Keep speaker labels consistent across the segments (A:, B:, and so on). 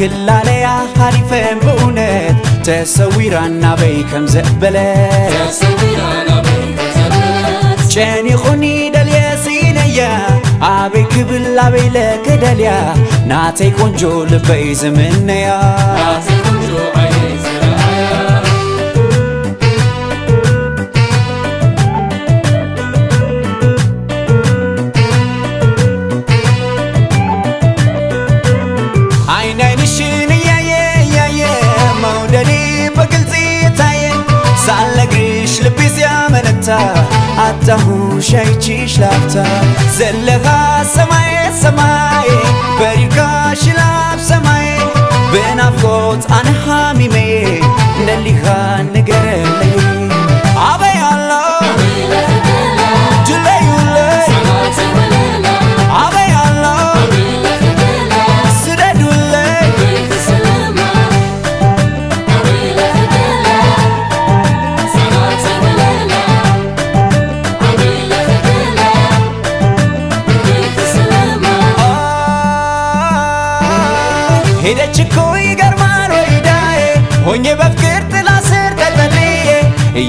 A: ክላለያ ሃሪፈን በእውነት ተሰዊራና በይ ከም ዘበለት ጨኒኹኒ ደልየ ሲነያ አበይ ክብል አበይ ለክደልያ ናተይ ቆንጆ ልበይ ዝምነያ አይን አይንሽን እያየ እያየ መውደዴ በግልጽ ታየ ሳልነግርሽ ልቤ ሲያመነታ አጣሁሽ አይቼሽ ላፍታ ዘለኻ ሰማዬ ሰማዬ በሪርካ ሽላብ ሰማዬ ብናፍቆት ኣነ ሃሚሜ እንደሊኻ ንገረለይ ኣበይ ኣሎ ድለዩለይ ኣበይ ኣሎ ስደዱለይ ሄደች እኮ ይገርማል ወይዳዬ ሆኜ በፍቅር ጥላ ስር ተጠልዬ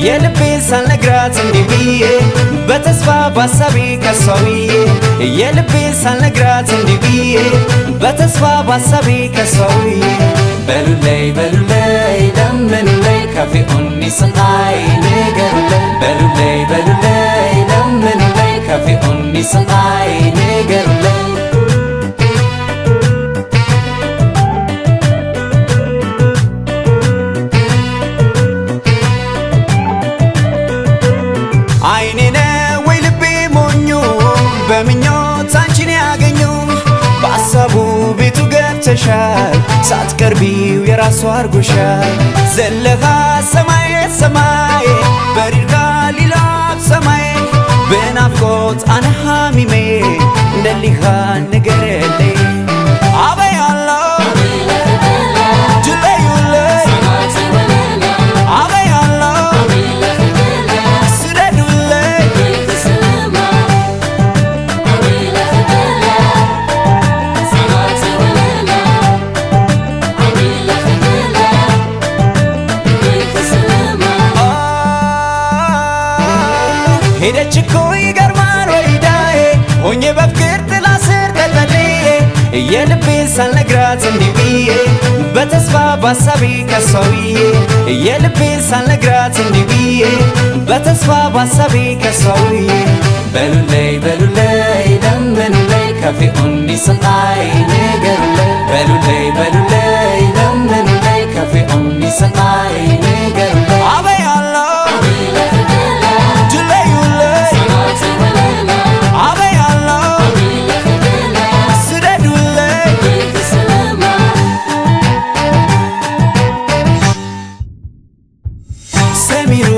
A: የልቤን ሳልነግራት እንዲህ ብዬ በተስፋ ባሳቤ ከሷውዬ የልቤን ሳልነግራት እንዲህ ብዬ በተስፋ ባሳቤ ከሷውዬ በሉለይ በሉለይ ለምኑለይ ከፊኡኒ ስቃይ ንገሩለይ በሉለይ በሉለይ ለምኑለይ ከፊኡኒ ስቃይ ንገሩለይ አይኔ ነው ወይ ልቤ ሞኙ በምኞት አንቺን ያገኙ በሐሳቡ ቤቱ ገብተሻል ሳትቀርቢው የራሱ አርጎሻል ዘለኻ ሰማዬ ሰማዬ በሪርካ ሊላብ ሰማዬ ብናፍቆት ኣነ ሃሚሜ እንደሊኻ ንገረለይ ኣበይ ኣሎ ድለዩለይ ኣበይ ኣሎ ስደዱለይ ሄደች እኮ ይገርማል ወይዳዬ ሆኜ በፍቅር ጥላ ስር ተጠልዬ የልቤን ሳልነግራት እንዲህ ብዬ በተስፋ ባሳቤ ከሷውዬ የልቤን ሳልነግራት እንዲህ ብዬ በተስፋ ባሳቤ ከሷውዬ በሉለይ በሉለይ ለምኑለይ ከፊኡኒ ስቃይ ንገሩለይ በሉለይ በሉለይ ለምኑለይ ከፊኡኒ ስቃይ ንገሩለይ ኣበይ ኣሎ ድለዩለይ ኣበይ ኣሎ ስደዱለይ ሰሚሩ